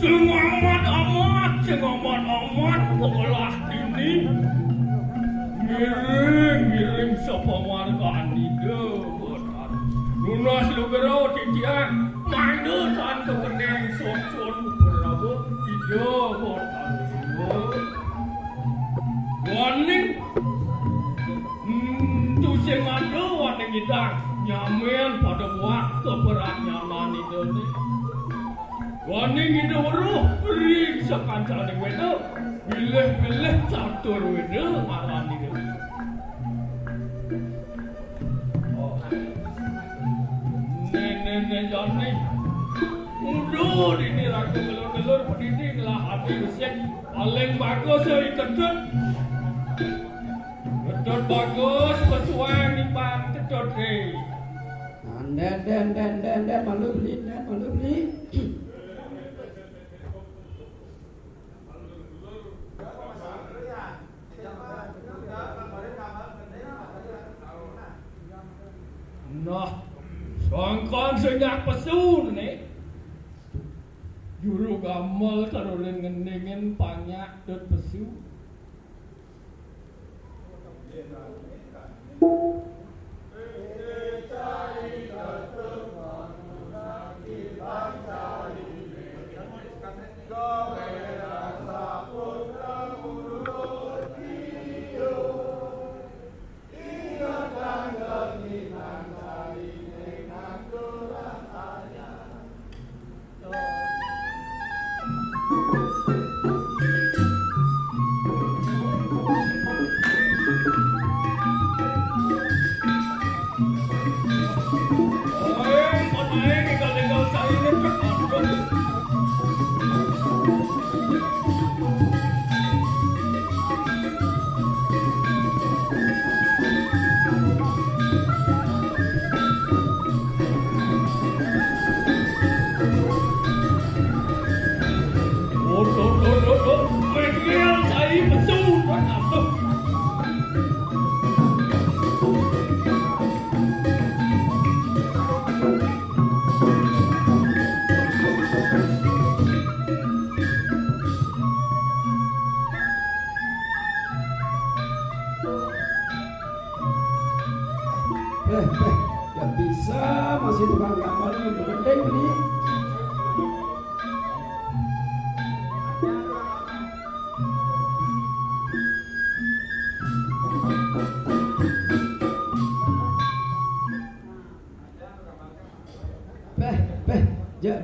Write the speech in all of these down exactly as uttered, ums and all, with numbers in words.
Sing amat-amat, sing amat-amat, pengelah dini. Ngiring, ngiring sapamargan Ida, boten. Nunas lugra titiang, mangda tan kakeneng sun-sun Prabu Ida, boten. Waning, hmm, tusing ada waning idang nyamen pada buat kapradnyanan Ida ni. Waning Ida weruh ring sakancaning Weda, bilih-bilih catur Weda ngaran Ida. Néné-néné jani. Uduh dini raga ngelur-ngelur padidi ngelah adi besik. Paling bagus ya ketut. Ketut bagus, pesuang iban ketut, eh. Nah, den, den, den, den, den, malu beli, den, malu beli. Nah, sangkan sing nyak pesu né. Juru gambel karo ulun ngeningin panyak dot pesu.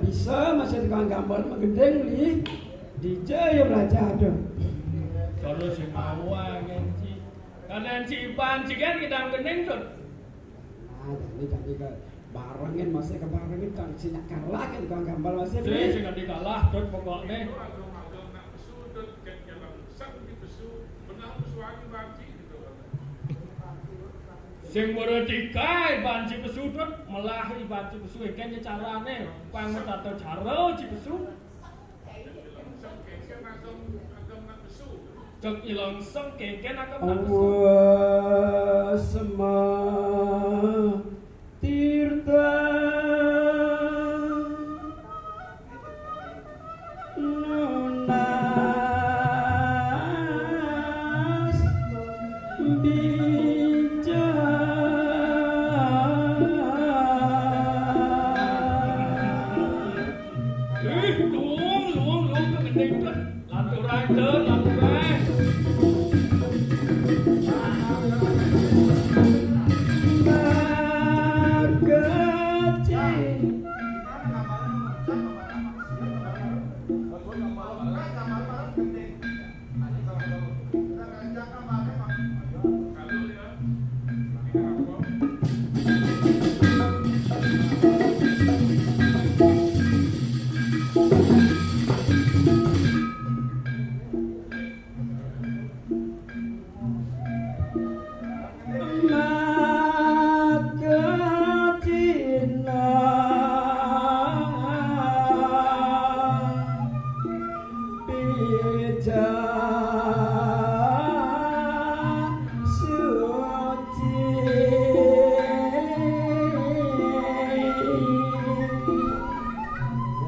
Bisa masih tukang gambar menggending li. Di Jaya Belajar tuh. Terus sing mau angin ci. Karena ci Iban ci kan kita gending tuh. Nah, jadi jadi ke barengin masih ke barengin kan sing kalah kan tukang gambar masih. Sing sing kalah tuh pokoknya. Sing merdeka Iban ci pesu tuh melahi Iban ci pesu kan carane pang tato cara ci pesu. Cek ilang seng keken akan tak pesu. Awasma tirta nunas bicara. Ih, luung, luung, luung, kegending tuh. Lanturai, Dun, lanturai. Makeci. Maka Cina pija suci.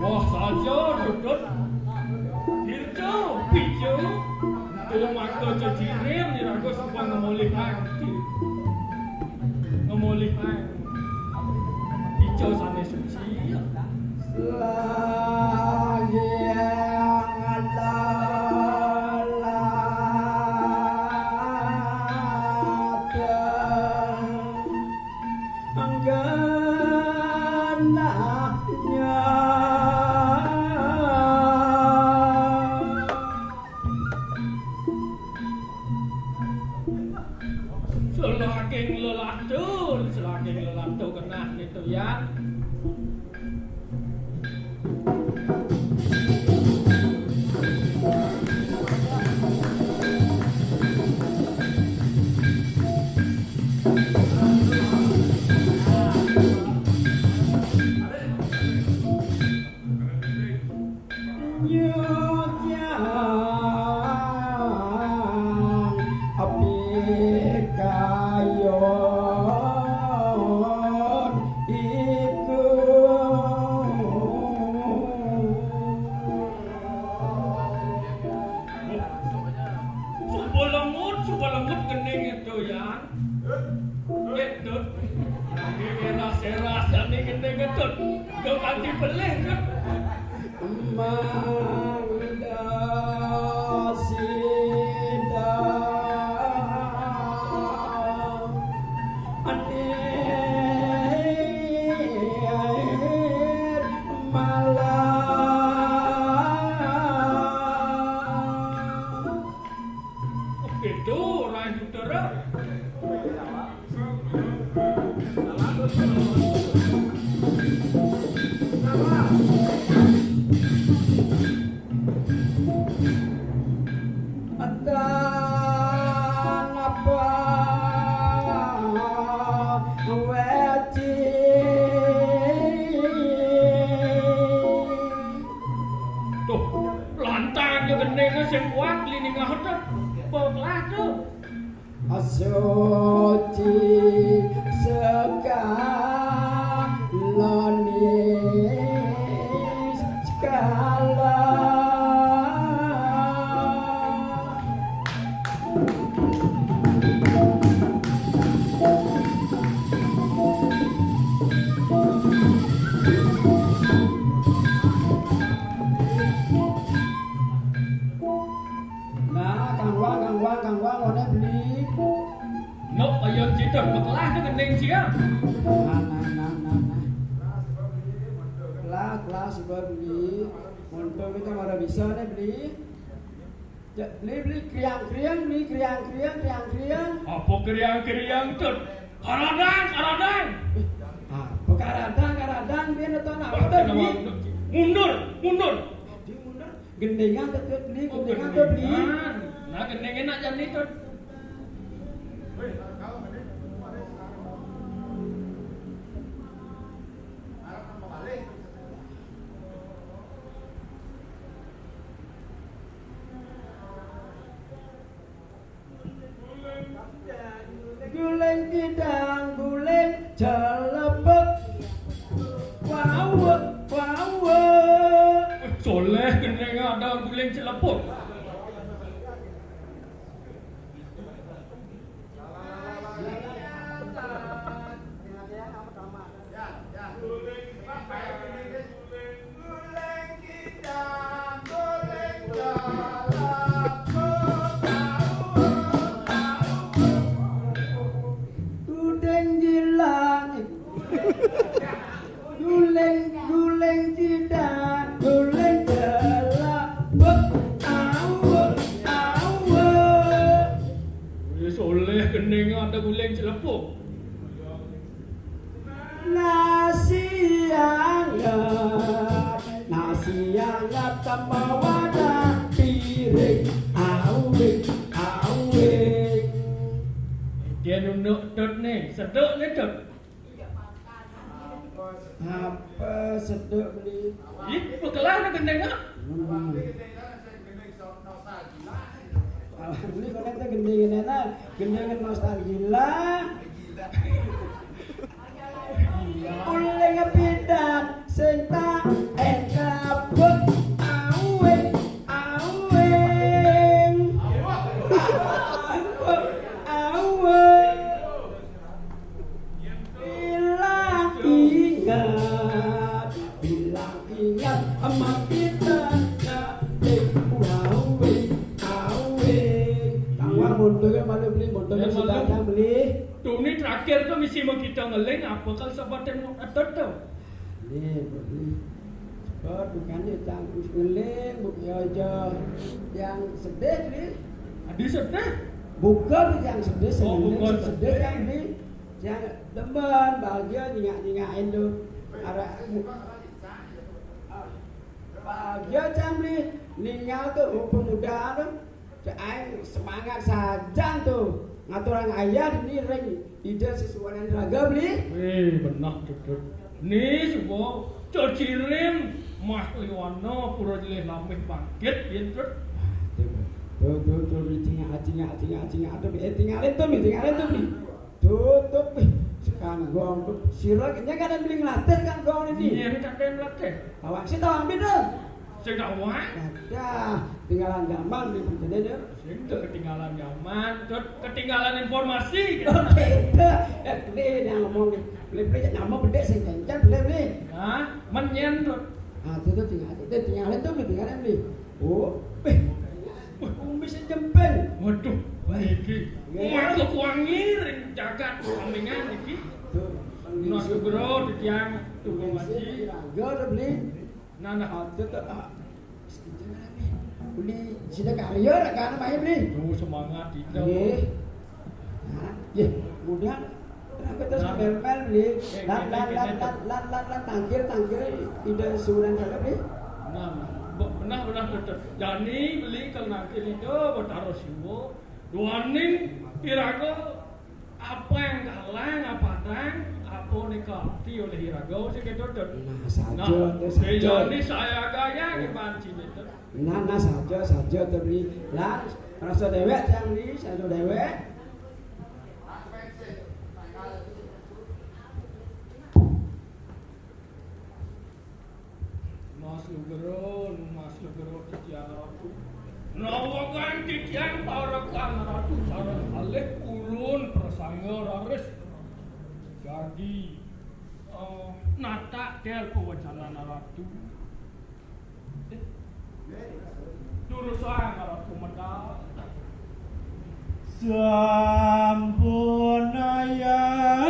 Wah saja dudut. Dirjo, pijo. Tuh mangko cejirir niraga supaya ngemolih pangti. Ngemolih pangti. Pijo sane suci. Selahyang laladan. Anggenahnya. Selaking lelatu, selaking lelatu kenah nitu ya. Nyuciang api kayon iku. Suba lengut, suba lengut gending itu ya. Nggih, Dut. Nggih, eras-eras jane kene, Dut. Yo kanthi belih, Dut. Mangda sida anir malah. Beda ora ing puter. Atan apa weci. Tuh, lantang yo gending sing kuat lini ngahut. Poklah tuh. Suci sekali sekala. Nah, kangwang, kangwang, kangwang, ngene beli. Nuk, ayo cidok, bekelah tuh gending cia. Nah, nah, nah, nah, nah. Kelas, kelas, Beli, montor kita marang bisa nih, Beli. Ya, Beli, Beli, kriang-kriang, Beli, kriang-kriang, kriang-kriang. Apa kriang-kriang, Tut? Karadang, karadang. Eh, apa karadang, karadang, dia nonton apa tuh, Beli? Mundur, mundur. Dia mundur. Gendingan tuh, Beli, gendingan tuh, Beli. Nah, gendingan aja nih, Tut. Guling kidang, guling celepuk. Wau, wau. Soleh kena ada guling celepuk. Gudeng jilang, guleng, guleng jidan, guleng jelabut, awut, awut. Wis oleh kening ada guleng celepuk. Nasi anget, nasi anget tambah wadah piring, awing, awing. Dia nunduk Tut nih, seduk nih Tut. Apa seduk Beli? Ih, bekelah nih gendeng ah. Hmm. Alah, Beli kok nanti gendingan enak, gendingan nostalgia lah. Uling pidan sing tak engkabut, awing, awing. Awing, awing. Bilang ingat, bilang ingat, amat kita jadi awing, awing. Tangwar mondok kan malu Beli, mondok kan sudah kan Beli. Tuni terakhir tuh misi mau kita ngeling apa kalau sahabat yang mau atur tuh? Beli, Beli. Cepet, bukannya cang ngeling, bukan aja yang sedih Beli. Adi sedih? Bukan yang sedih, oh, bukan sedih kan Beli. Yang demen, bahagia, nyingak-nyingakin tuh. Ada, ah, bahagia cang Beli. Ningal tuh, oh, pemuda tuh. Cek aing semangat saja tuh. Ngaturang ayah ini ring ide sesuaian raga Beli. Wih, benar Tut. Nih, subo, cecirim, Mas Liwana, pura jelih lamih bangkit, yen Tut. Tuh, tuh, tuh, tuh, tinggal, tinggal, tinggal, tinggal, tuh, eh, tinggalin tuh, Beli, tinggalin tuh, Beli. Tutup, ih, sekarang gong tuh. Sira kayaknya kadang Beli ngelatih kan gong ini. Iya, ini kadang ngelatih. Tawang sih, tawang beda. Sing tawang? Ada, tinggalan zaman nih, jadi dia. Sing ketinggalan zaman, Tut, ketinggalan informasi. Oke, itu. Eh, Beli yang ngomong nih. Beli, Beli, nama bedek sing kencang, Beli, Beli. Nah, menyen, Tut. Ah, itu tuh tinggal, itu tinggalin tuh, Beli, tinggalin, Beli. Oh, eh, kumis jempel. Waduh, iki. Iya. Wah, kok kuangi ring jagat Samingan iki. Tuh. Nah, Sugro, titiang, Tugu Aji. Raga udah Beli. Nah, nah. Ada tuh, ah. Beli sida karya, kan, main Beli. Tuh, semangat, Dito. Nggih. Nah, ya, kemudian kenapa terus mel-mel Beli? Lan, lan, lan, lan, lan, lan, lan, tangkil, tangkil, tidak sebulan saja Beli. Nah, be-, benar, benar, betul. Jani Beli kalau nangkil itu, Betara Siwa. Duaning iraga apa yang kalang, apa adang, apa nika ati oleh iraga, sing ketuntut. Nah, saja, nah, saja. Jani saya gaya di banci itu. Nah, nah, saja, saja, to Beli. Lan, rasa dewek, tiang Beli, rasa dewek. Mas Nugro, Mas Nugro titiang Ratu. Nawakan titiang parekan Ratu sareng kalih ulun prasangga raris. Jagi, eh, natak tel pawacanan Ratu. Durusang Ratu medal. Sampun ayam.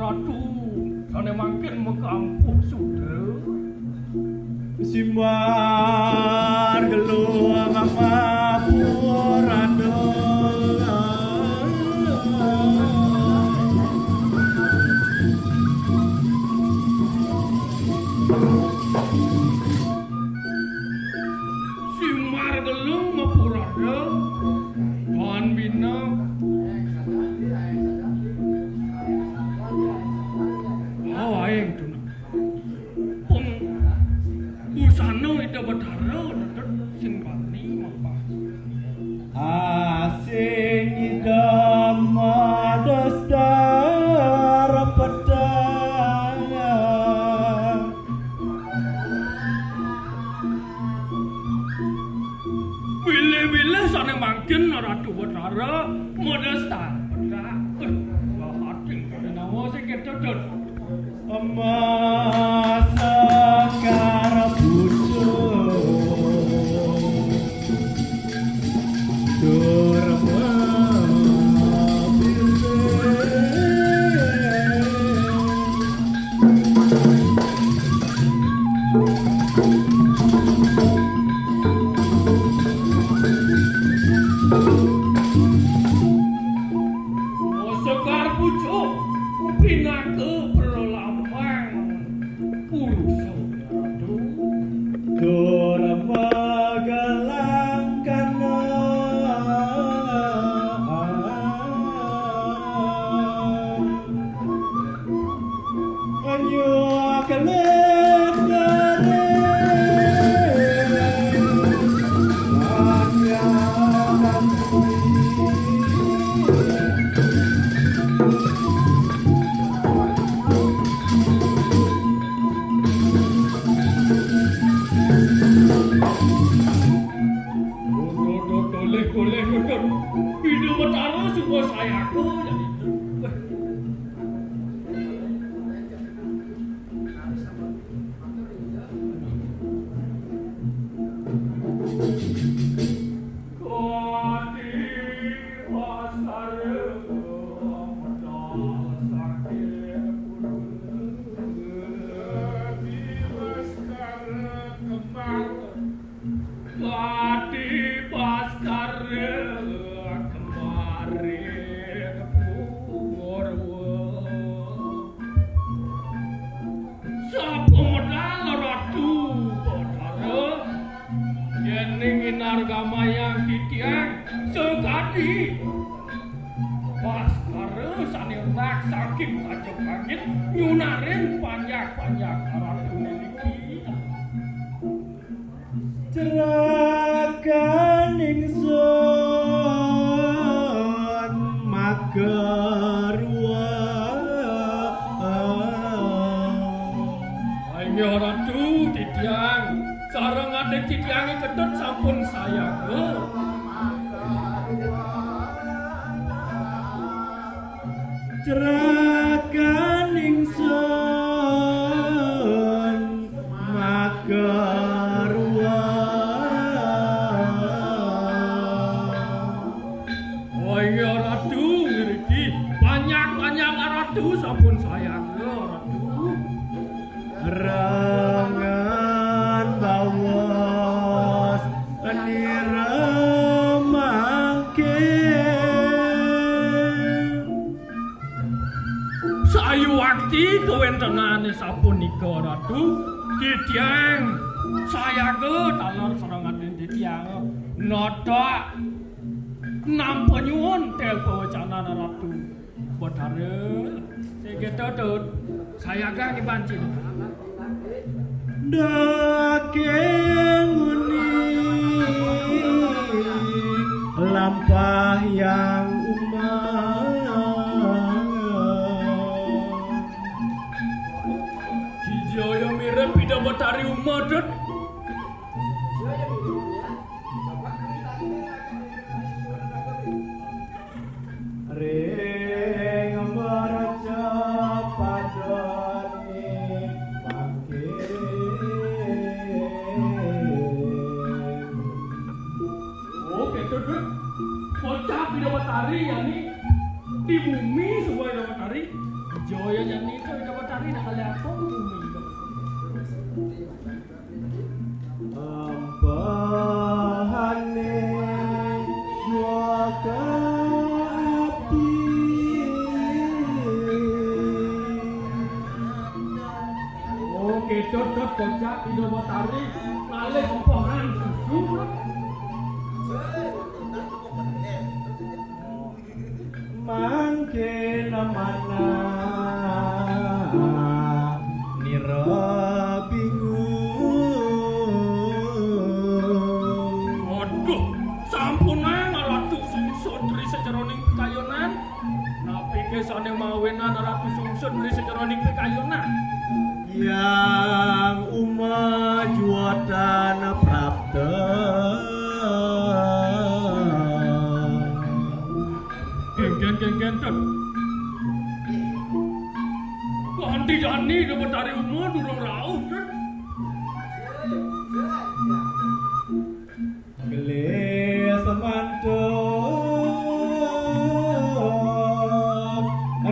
Ratu, sané mangkin makampuh sudra. Simbar gelung mapurana. Simbar gelung mapurana. Tuan bina. Awaing tuna. Pung busana Ida Batara tetep sing bani mapah. Asing Ida madastar petang. Bilih-bilih sané mangkin Ratu Batara madastar petang. Eh, bahating pada nawa sing kéto, Dut. Emas Sekar Pucuk. Durma. Sekar Pucuk pinaka pralambang purusa. Tur magelangkana. Nyukelit dari panjang. Dolih-dolih nutut. Ida Betara suba sayaga, jar Ida. Wéh. Kadi Baskara kemari Purwa. Sapa medal Ratu Batara? Yéning inargamayang titiang sakadi Baskara sané raksasa kaja kangit nyunarin panjak-panjak Ratu niki. Cerakaning sun makarua. Inggih Ratu, titiang sareng adik titiangé Ketut sampun sayaga. Cerakaning sun makarua. Oh iya, Ratu, ngriki. Panjak-panjak Ratu sampun sayaga, Ratu. Rengan bawas nira mangkin. Sayuwakti kawéntenané sapunika, Ratu, titiang sayaga taler sareng adik titiang. Notok nampa nyuwun tel pawecanan Ratu Batara. Sing kéto, Tut. Sayaga ngibancin. Daging uni lampah yang umah. Jijaya mirip Ida Batari Uma, Dut. Ring mercapadane mangkin. Oh, gitu, Dut. Kocap Ida Batari, ya, nih. Di bumi semua Ida Batari. Jaya nyeni to Ida Betari nak kali apa bumi to. Ampahane juaka ati. Oh, Ketut, Tut, kocak Ida Betari ngalih empohan susu. Mangke namana nira bingung. Waduh, sampun ae ngalatu sungsut ri sajeroning pikayunan. Napike sane mawinan ngalatu sungsut ri sajeroning pikayunan? Yang uma juwatan prapta. Genggen, genggen, Dut. Kok anti jani ke Betari Uma durung rauh, Dut? Gelis mantuk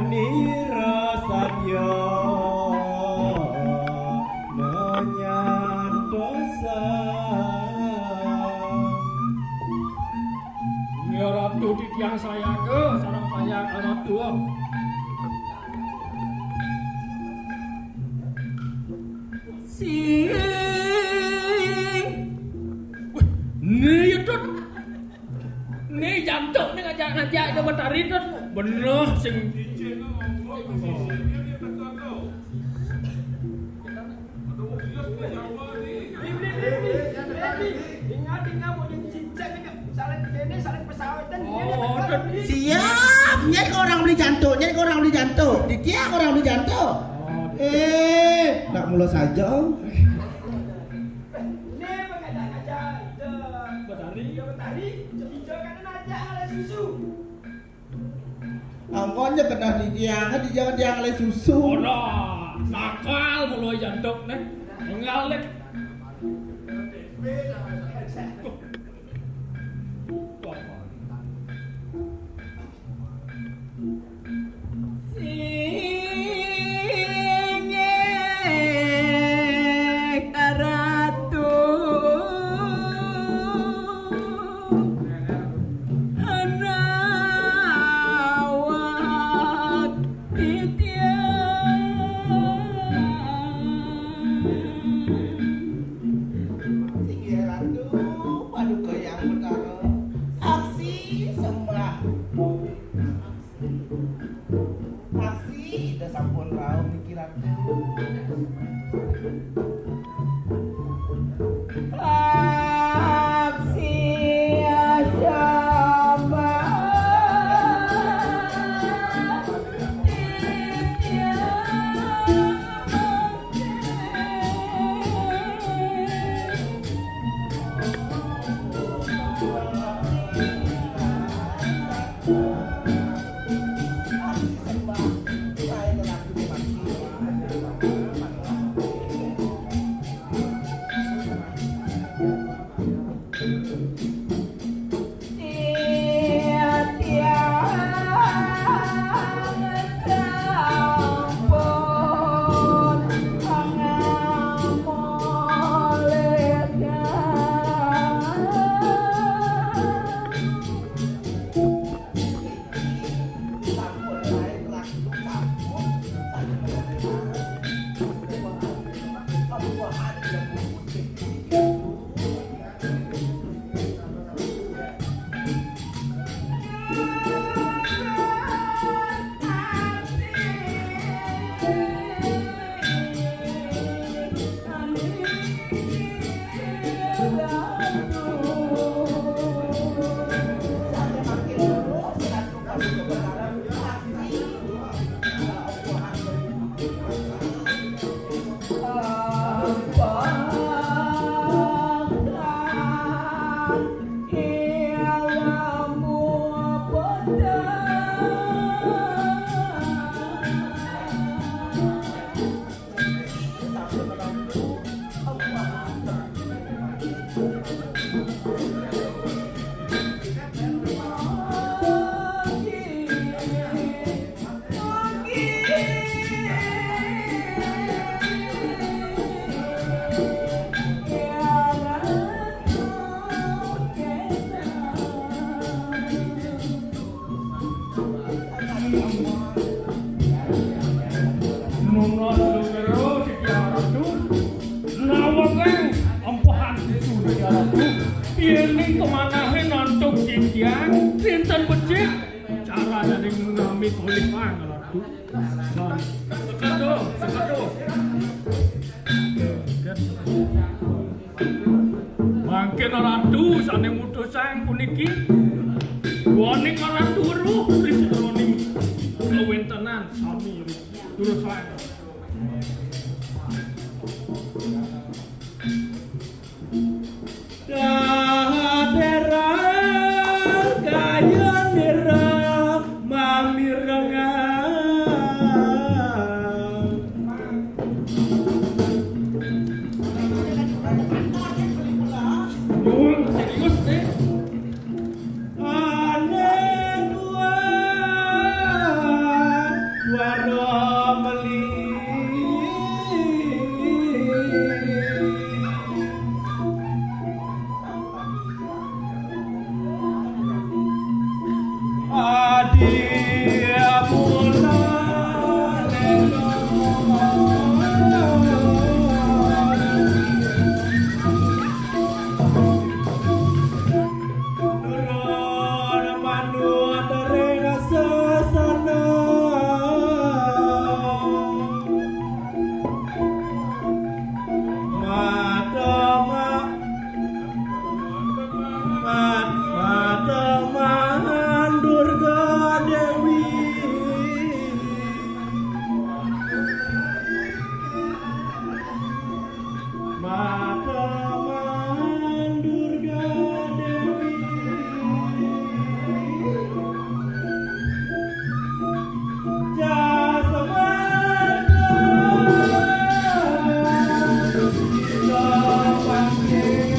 nira sadya menyantosan. Ya Ratu titiang sayaka sareng payah Ratu. Sing. Wih, ne ya, Dut. Ne jantuk ne ngajak-ngajak Ida Betari, Dut. Bener sing. Ingat, ingat, mau jadi cincin, ingat. Saling kene, saling pesawatan, oh, Dut. Siap, nyai kok orang beli jantuk, nyai kok orang beli jantuk. Titiang orang beli jantuk. Oh, Dut. Eh, nak mula saja. Ini mengajak-ngajak, Ida. Betari. Ida Betari, Ida kan ngajak ngalih susu. Anggonnya kena di tiang, di jangan tiang ngalih susu. Ora, nakal mula jantuk ne. Ngalih. Sing Ratu nawak titiang. Singgih Ratu, Paduka Yang Betara, aksi sembah. Aksi Ida sampun rauh niki Ratu. Aksi sembah. Yen ning kemanahe nantuk titiang, rinten becik. Cara dari ngamit oleh pang, Ratu. San. Sekedo, sekedo. Mangkin Ratu sane mutusang puniki. Waning Ratu weruh ri sajeroning kawentenan sami terus wae. Daherang kayunira mamirengang. Nuwun serius, Dik. Ane dua, dua meli. Adi mula lelo. Nurun manut ring sasana. Matema, mat-, matemahan Durga Dewi. Matemahan Durga Dewi. Jasmana kita panggil.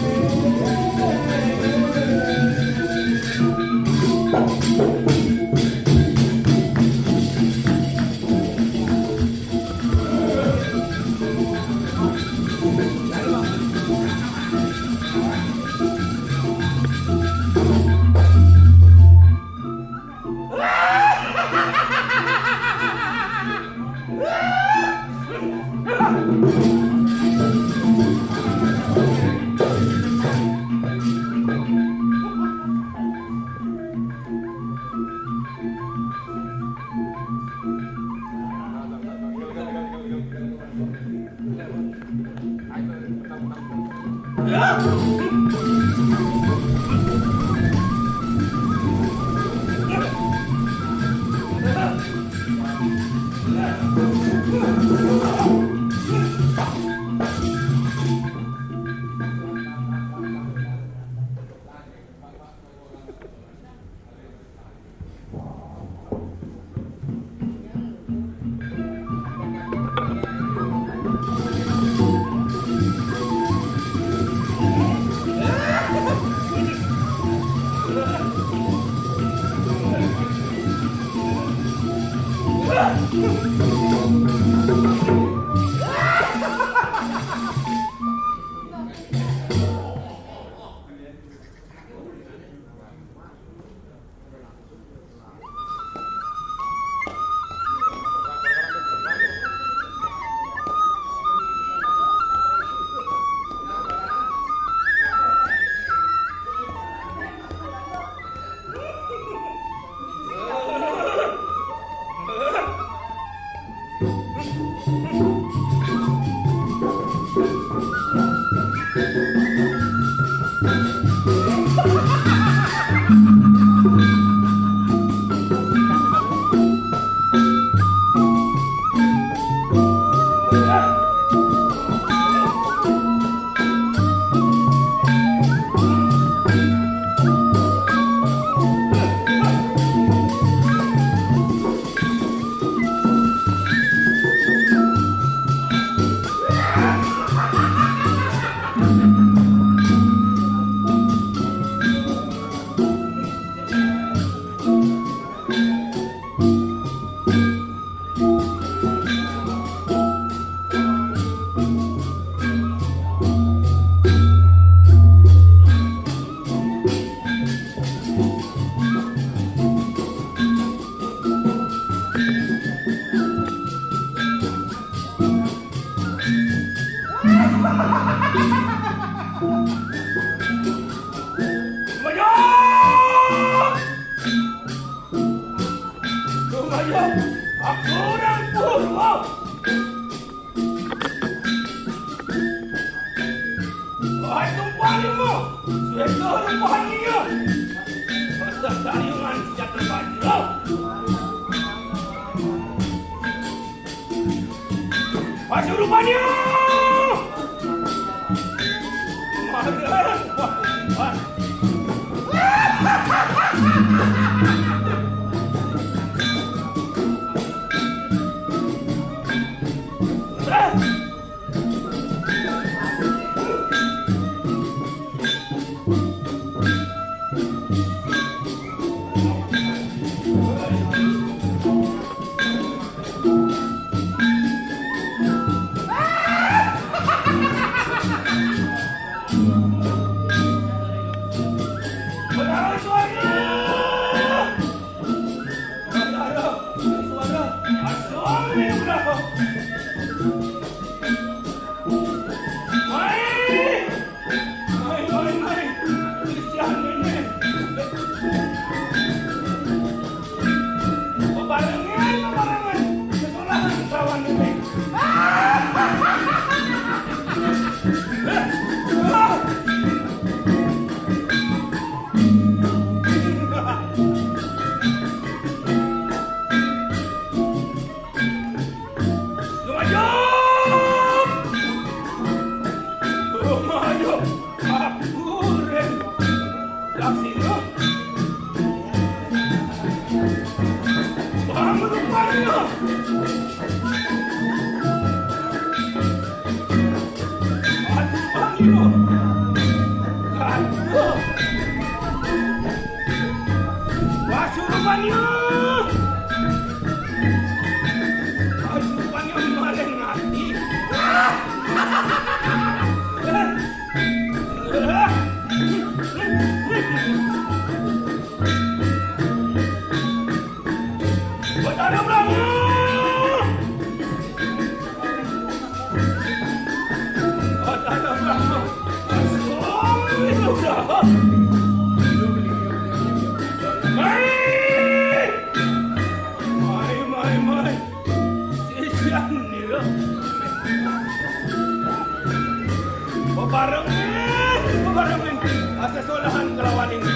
Sudah rupanya. Bocah Kayungan senjata bajra. Maju rupanya. Kemarin. Mai, mai, mai, mai. Kristian ini. Bebarengan, bebarengan. Sekolahan kawan ini. Lumajung! Lumajung! Aku ren. Laksina. Bang rupanya. Aduh, bang, ibu. Aduh. Wah, surupannya. Wah, surupannya maling hati. Batara Brahma! Batara Brahma! Astagfirullah! Mai! Mai, mai, mai! Sisian nira. Bebarengan, bebarengan. Asa solahan kelawan ini.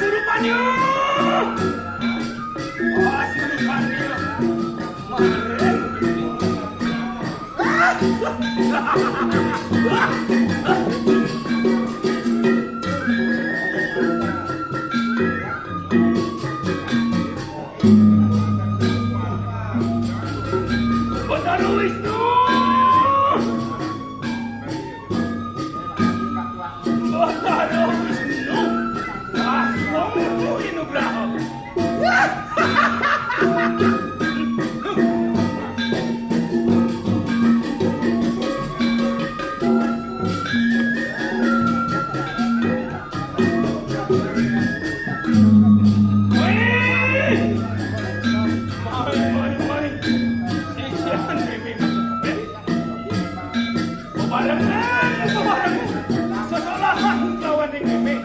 Rupanya. Wah, si rupanya. Maren. Betara Wisnu. Betara Wisnu. Wah, wong itu Nugraha. Bebarengan, bebarengan. Sesolahan kelawan ning Mimik.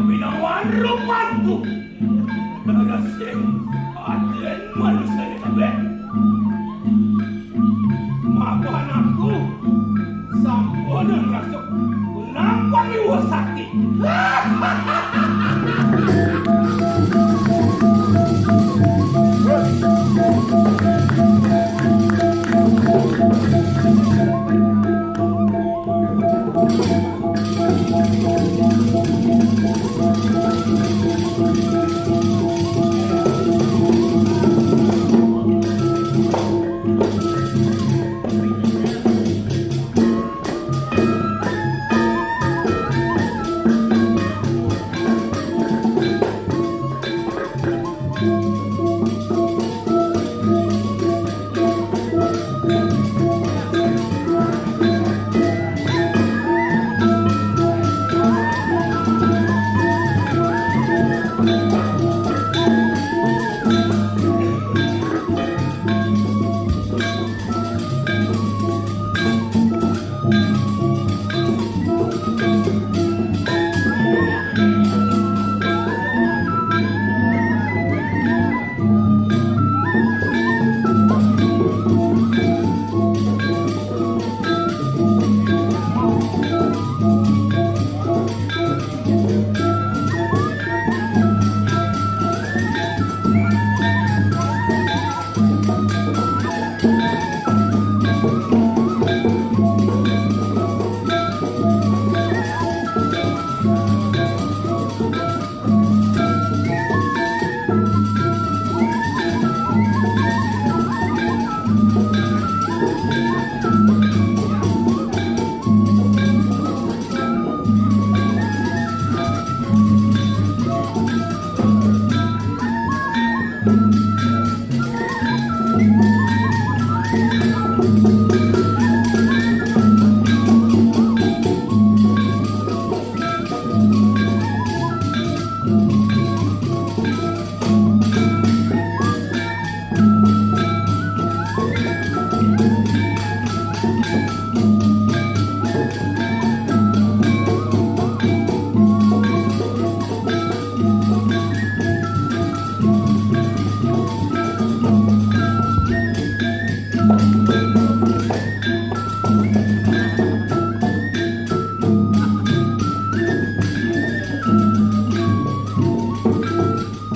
Pinawan rupaku. Dagasing aden manusia kabeh. Mapan aku sampun ngrasa kunang pamiwah sakti.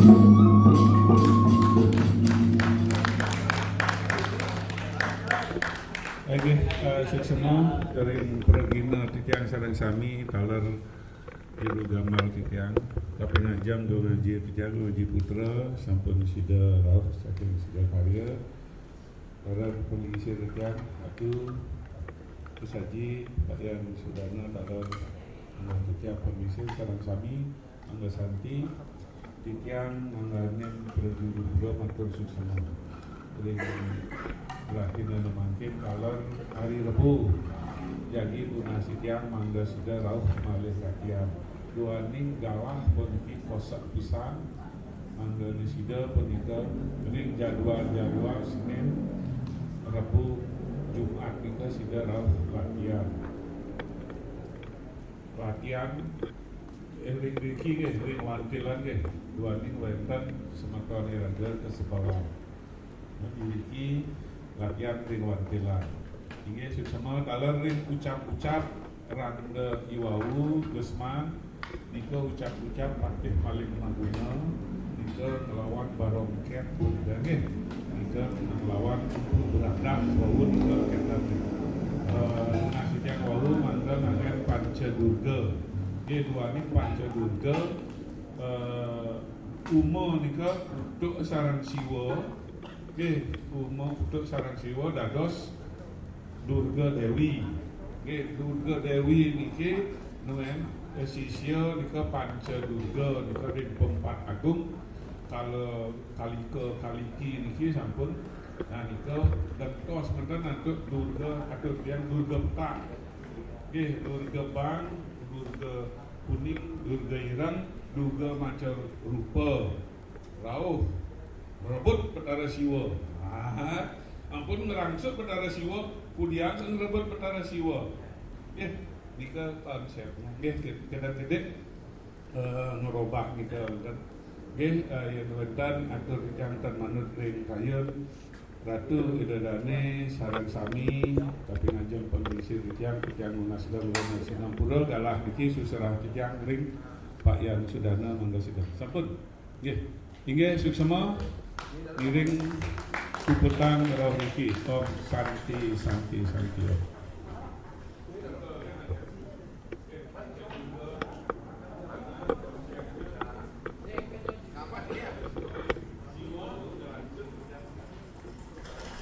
Inggih, eh, suksma ring pragina titiang sareng sami taler juru gambar titiang. Kaping ajeng Gung Aji titiang, Gung Aji Putra, sampun sida rauh saking Sidakarya. Taler panglingsir titiang, Ratu, Gus Aji, Pak Yan Sudana, taler titiang panglingsir sareng sami. Mangga santi, titiang ngangganin prajuru pura matur suksma. Ring rahina mangkin taler hari Rebo. Jagi tunas titiang mangda sida rauh malih latihan. Duaning galah puniki kosek pisan. Mangda sida punika ring jadwal-jadwal Senin, Rebo, Jumat nika sida rauh latihan. Latihan, eh, ring driki nggih, ring wantilan nggih, duaning wénten semeton iraga kasebelan. Niki latihan ring wantilan. Inggih suksma taler ring ucap-ucap rangda iwau gesman, nika ucap-ucap patih paling maguna, nika nglawan barongkét punika nggih. Nika nglawan empu beradak wau nika kénten. Eh, nah, titiang wau mangda nganggén Panca Durga. Nggih, duaning Panca Durga, eh, Uma nika putuk sareng Siwa. Nggih, Uma putuk sareng Siwa dados Durga Dewi. Nggih, Durga Dewi niki nuén, eh, sisia nika Panca Durga nika ring Pempat Agung. Kala Kalika Kaliki niki sampun. Nah, nika gentos menten antuk Durga, atur titiang Durga Petang. Nggih, Durga Bang, Durga Kuning, Durga Ireng, Durga Maca Rupa. Rauh rebut Betara Siwa. Ah, ampun ngrangsuk Betara Siwa, kudian sing rebut Betara Siwa. Nggih, nika konsepnya. Nggih, kedék-kedék, eh, ngerobak nika wénten. Nggih, eh, yén wénten atur titiang ten manut ring kayun. Ratu Ida Dané sareng sami, kaping ajeng panglingsir titiang, titiang nunas gangguan sinampura, galah niki suserah titiang ring Pak Yan Sudana, mangga sida. Sampun. Nggih. Inggih suksma ngiring puputang rauh niki. Om Santi, Santi, Santi.